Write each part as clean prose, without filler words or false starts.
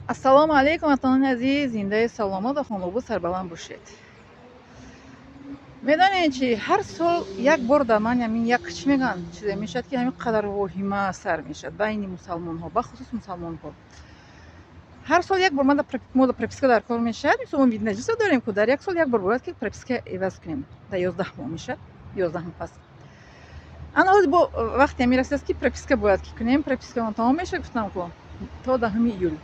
Ассалому алайкум, ватанони азиз, зиндаи саломат ва хонобод, сарбаланд бошед. Медонед чи, ҳар сол як бор дар ман ҳамин як, чӣ мегӯянд, чизе мешавад, ки ҳамин қадар воҳима сар мешавад байни мусалмонҳо, бахусус мусалмонҳо. Ҳар сол як бор мо прописка дар кор мешавад. Мисол, мо вид на жительство дорем ку, дар як сол як бор бояд ки прописка иваз кунем. Дар 11 моҳ мешавад, 11 моҳ пас. Ана ҳозир бо вақте ҳамин расидааст, ки прописка бояд ки кунем. Пропискамон тамом мешавад, гуфтам ку, то 10-уми июл.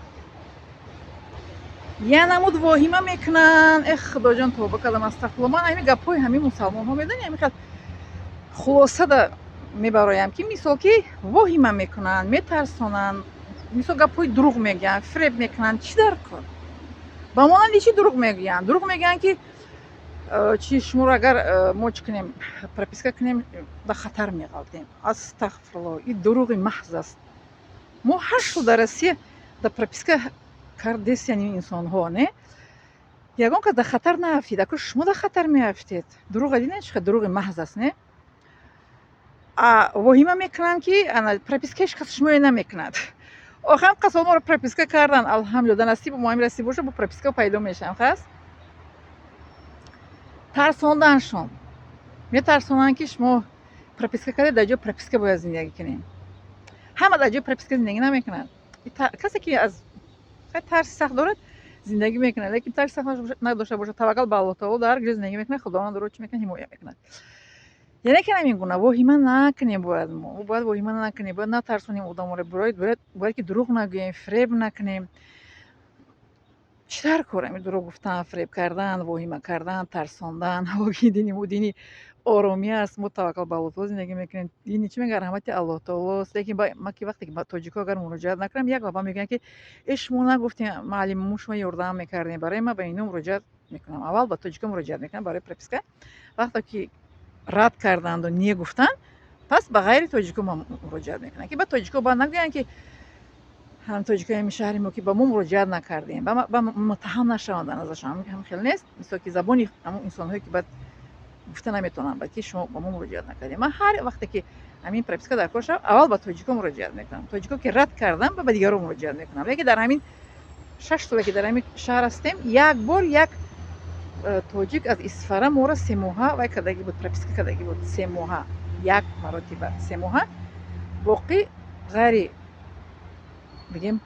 Я намуд воҳима мекунанд. Эх, худоҷон, тавба кардам, астағфирулло. Ман ҳамин гапҳои ҳамин мусалмонҳо, медонӣ, ҳамин хел хулосада мебароям, ки мисол ки воҳима мекунанд, метарсонанд, мисол, гапҳои дурӯғ мегӯянд, фиреб мекунанд. Чӣ дар кор? Ба монанди чӣ дурӯғ мегӯянд? Дурӯғ мегӯянд, ки чи, шуморо агар мо чӣ кунем, прописка кунем, ба хатар меғалтем. Астағфирулло, ин дурӯғи маҳз аст. Мо 8 сол дар Россия дар прописка кардесияни инсонҳо, не ягон кас дар хатар наафтид. Аку шумо дар хатар меафтед. Дурӯға дидед, чӣ дурӯғи маҳз аст, не? А воҳима мекунанд, ки ана прописка ҳеҷ кас шуморо намекунад. Охирам қасол моро прописка кардан, алҳамдулилла, дар насибу мо ҳамин расиб боша, бо прописка пайдо мешавам. Хаст тарсонданшон, метарсонанд, ки шумо прописка кардед, дар ҷои прописка бояд зиндагӣ кунем. Ҳама дар ҷои прописка зиндагӣ намекунад. Касе ки аз тарси сахт дорад, зиндагӣ мекунад, лекин тарси сахт надошта бошад, таваккал ба Аллоҳ таоло, дар ҳар ҷо зиндагӣ мекунад, Худованд ӯро чӣ мекунад? Ҳимоя мекунад. Яъне ки ҳамин гуна воҳима накунем бояд мо. Бояд воҳима накунем, бояд натарсонем одаморо, бояд ки дурӯғ нагӯем, фиреб накунем. Чӣ дар кор ҳамин дурӯғ гуфтан, фиреб кардан, воҳима кардан, тарсондан? Ҳоло дини мо дини оромӣ аст, мо таваккал ба Аллоҳ таоло зиндагӣ мекунем. Дини, чӣ мегӯянд, раҳмати Аллоҳ таолост. Лекин ма ки вақте ки ба тоҷикҳо агар муроҷиат накунам, як ба мегӯянд, ки э, шумо нагуфтем, муаллимамо, шумо ёрдам мекардем. Барои ман ба ино муроҷиат мекунам. Аввал ба тоҷикҳо муроҷиат мекунам барои прописка. Вақте ки рад карданду не гуфтанд, пас ба ғайри тоҷикҳо ман муроҷиат мекунам, ки ба тоҷикҳо бояд нагӯянд, ки ҳам тоҷикои ҳамин шаҳри мо, ки ба мо муроҷиат накардем, ба муттаҳам нашаванд дар назаршон. Ҳам хел нест. Мисол ки забони ҳамон инсонҳое, ки баъд гуфта наметавонанд, баъд ки шумо ба мо муроҷиат накардем. Ман ҳар вақте ки ҳамин прописка дар кор шавад, аввал ба тоҷикҳо муроҷиат мекунам. Тоҷикҳо ки рад кардам, ба дигарон муроҷиат мекунам. Лекин дар ҳамин 6 соле, ки дар ҳамин шаҳр ҳастем, як бор як тоҷик аз Исфара моро 3 моҳа вай кардагӣ буд, прописка кардагӣ буд 3 моҳа, як маротиба 3 моҳа. Боқӣ ғайри бигем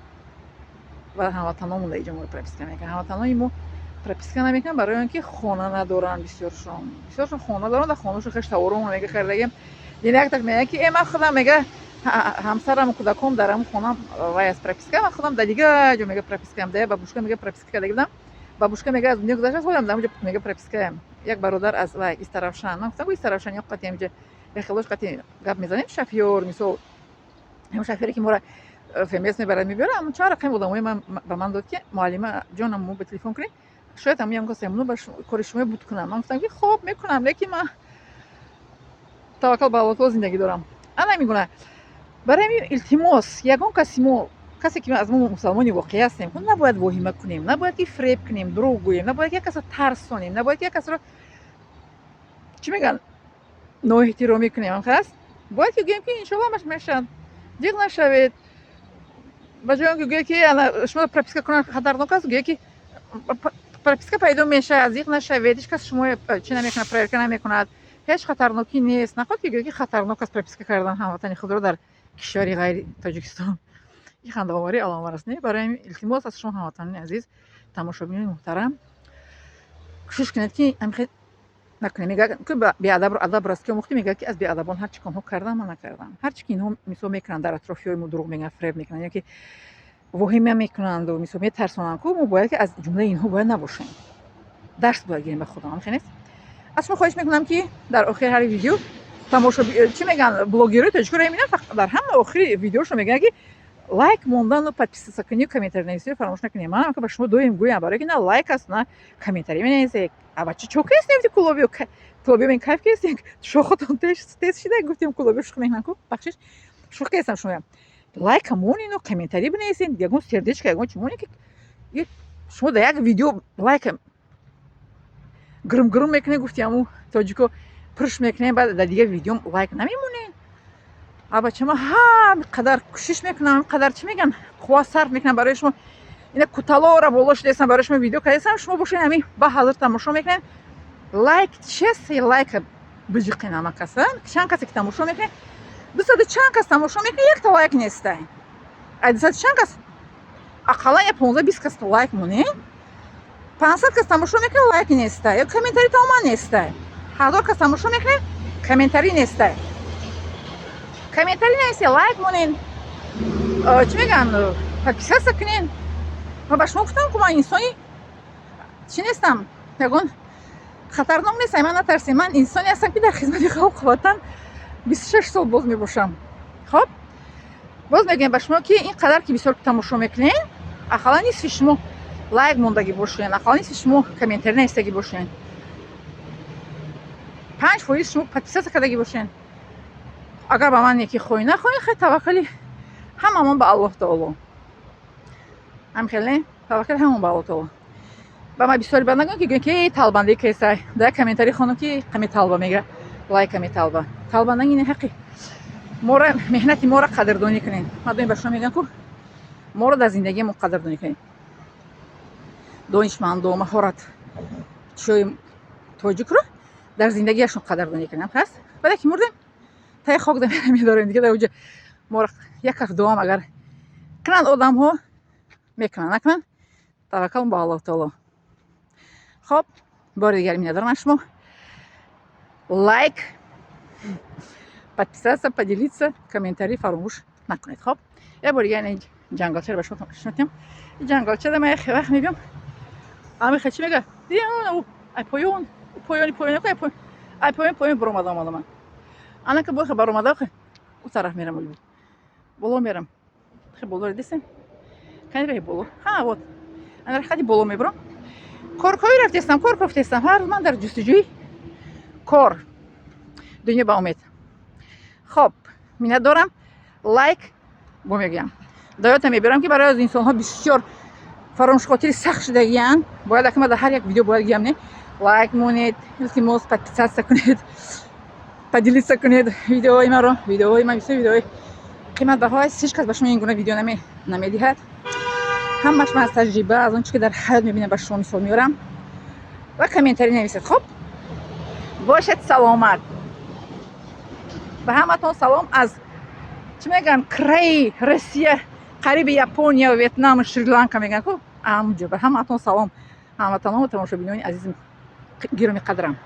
ва ҳамватаномон дар инҷо моро прописка мекунанд. Ҳамватанони мо прописка намекунанд, барои он ки хона надоранд бисёршон. Бисёршон хона доранд, дар хонашон хеш таворон мега кардагим. Дин як так мегӯяд, ки э, ман худам, мега, ҳамсарам, кӯдаком дар ҳамон хонам вай аст, прописка. Ман худам дар дигар ҷо, мега, пропискаам. Да бабушка, мега, прописка кардаги будам, бабушка, мега, аз дунё гузаштааст, ҳолам дар ҳамонҷо, мега, пропискаям. Як бародар аз вай Истаравшан. Ман гуфтам, Истаравшан ё қати ҳаминҷа яхелош қати гап мезанем, шофёр, мисол, ҳамон шофёре, ки моро ФМС мебарад, мебиёрад, ҳамон чанд рақами одамои ман ба ман дод, ки муаллима ҷонам, мо ба телефон кунем, шояд ҳамин ям касе ба кори шумо буд кунам. Ман гуфтам, ки хоб, мекунам, лекин ман таваккал ба Аллоҳ таоло зиндагӣ дорам. Ана ҳамин гуна. Барои ҳамин илтимос, ягон каси мо, касе ки аз мо мусалмони воқеӣ ҳастем, набояд воҳима кунем, набояд ки фиреб кунем, дурӯғ гӯем, набояд ки як касро тарсонем, набояд ки як касро, чӣ мегӯянд, ноэҳтиромӣ кунем. Ҳаст, бояд ки гӯем, ки иншоалло ҳамаш мешавад, диқ нашавед. Ба ҷои он ки гӯяд, ки ана шумо прописка кунан хатарнок аст, гӯяд, ки прописка пайдо мешавад, зиқ нашавед, ҳеҷ кас шумо чӣ намекунад, проверка намекунад, ҳеҷ хатарнокӣ нест. Нахоҳад ки гӯяд, ки хатарнок аст прописка кардан ҳамватани худро дар кишвари ғайри Тоҷикистон. Ин хандаоварӣ аломавар аст, не? Барои ҳамин илтимос аз шумо, ҳамватанони азиз, тамошобинони муҳтарам, кӯшиш кунед, ки ҳамихел накунем. Мегӯяд, беадабро адаб раст ки омӯхтӣ. Мегӯяд, ки аз беадабон ҳарчи ки онҳо карданд, ман накардам. Ҳарчи ки инҳо, мисол, мекунанд, дар атрофиҳои мо дурӯғ мегӯянд, фиреб мекунанд ё ки воҳима мекунанду, мисол, метарсонанд ку, мо бояд ки аз ҷумлаи инҳо бояд набошем. Дарс бояд гирем ба худам. Ҳамихел нест? Аз шумо хоҳиш мекунам, ки дар охири ҳар видео тамошо, чӣ мегӯянд, блогерҳои тоҷикоро мебинам, дар ҳама охири видеошон мегӯянд, ки лайк мондану подписаться кунию комментарий нависиро фаромӯш накунед. Манам ба шумо доим гӯям, барое ки на лайк аст, на комментарий менависед. А бача чо кестем, кулобиё кулобиё мен кайф кестем, шохотон тез шида гуфтем, кулобиё шӯх мекунанд ку. Бахшиш, шӯх кестам шумоям. Лайка монину комментарий бинависед, ягон сердечко, ягон чи монед, ки шумо дар як видео лайка гирм гирм мекунед, гуфти ҳамун тоҷико пурш мекунем, баъд дар дигар видеом лайк намемонед. А бача, ман ҳар қадар кӯшиш мекунам, қадар, чӣ мегӯянд, қувва сарф мекунам барои шумо. Ина куталора боло шудесам, барои шумо видео кардесам. Шумо бошед, ҳамин ба ҳазр тамошо мекунед. Лайк чест, лайка биҷиқин ҳама каса. Чанд касе ки тамошо мекунед, 200 чанд кас тамошо мекунед, якта лайк нестай. Ай 200 чанд кас ақаллан я 15-20 кас лайк монед. 500 кас тамошо мекунед, лайк нестай ё комментарий тамоман нестай. 1000 кас тамошо мекунед, комментарий нестай. Комментарий нависед, лайк монед, чӣ мегӯянд, подписаться кунед. Ма ба шумо гуфтам, ку ман инсони чӣ нестам, ягон хатарнок нестам, ман натарсем. Ман инсоне ҳастам, ки дар хизмати халқу ватан 26 сол боз мебошам. Хоб, боз мегӯям ба шумо, ки ин қадар ки бисёр тамошо мекунед, ақаллан нисфи шумо лайк мондагӣ бошед, ақаллан нисфи шумо комментарий навистагӣ бошед, 5% шумо подписаться кардагӣ бошед. Агар ба ман неки хоҳӣ, нахоҳӣ, хай, таваккали ҳамамон ба Аллоҳ таоло. Ҳам хеле таваккали ҳамон ба Аллоҳ таоло. Ба ман бисёри бад нагӯем, ки гӯем, ки талбандӣ кесай. Дар як комментарий хонам, ки қами талба мега, лайка металба. Талбандагӣ не, ҳаққи мора, меҳнати моро қадрдонӣ кунед. Ман доим ба шумо мегӯям, ку моро дар зиндагиамон қадрдонӣ кунед. Донишмандо, маҳорат чиёи тоҷикро дар зиндагиашон қадрдонӣ кунанд. Ҳаст, баъде ки мурдем, таи хок медорем дига. Дар уҷа моро як ҳафт дуам агар кунанд, одамҳо мекунанд, накунанд, таваккал ба Аллоҳ таоло. Хоб, бори дигар миннатдорам аз шумо. Лайк, подписаться, поделиться, комментарий фаромӯш накунед. Хоб, як бори дигар ин ҷангалчаро ба шумо нишон. Ҷангалчада ман як вақт мебиём, амиха чӣ мега, ай поён, поёни поён, ай поён поён баромада омада. Ман анака боха баромада, у тараф мерам, боло мерам. Хе, болоро дисем, кани раҳи боло. Ҳа, вот ана хади боло мебурам. Коркоӣ рафтестам, кор кофтестам. Ҳар рӯз ман дар ҷустуҷӯи кор, дунё ба умед. Хоб, миннатдорам. Лайк бо мегӯям, доёта мебарам, ки барои аз инсонҳо бисёр фаромӯшхотири сахт шудагиянд. Бояд акма дар ҳар як видео бояд гӯям, не? Лайк монед, илтимос, подписаться кунед, поделиться кунед видеоҳои маро. Видеоҳои ман бисёр видеоҳои қиматбаҳо аст. Ҳеҷ кас ба шумо ин гуна видео намедиҳад. Ҳамаш ман аз таҷриба, аз он чи ки дар ҳаёт мебинам, ба шумо мисол меорам. Ва комментарий нависед. Хоб, бошед саломат. Ба ҳаматон салом аз, чӣ мегӯянд, краи Россия, қариби Япония, Ветнам, Шри-Ланка мегӯянд ку, амҷо. Ба ҳаматон салом, ҳамватанону тамошобинони азизи гироми қадрам.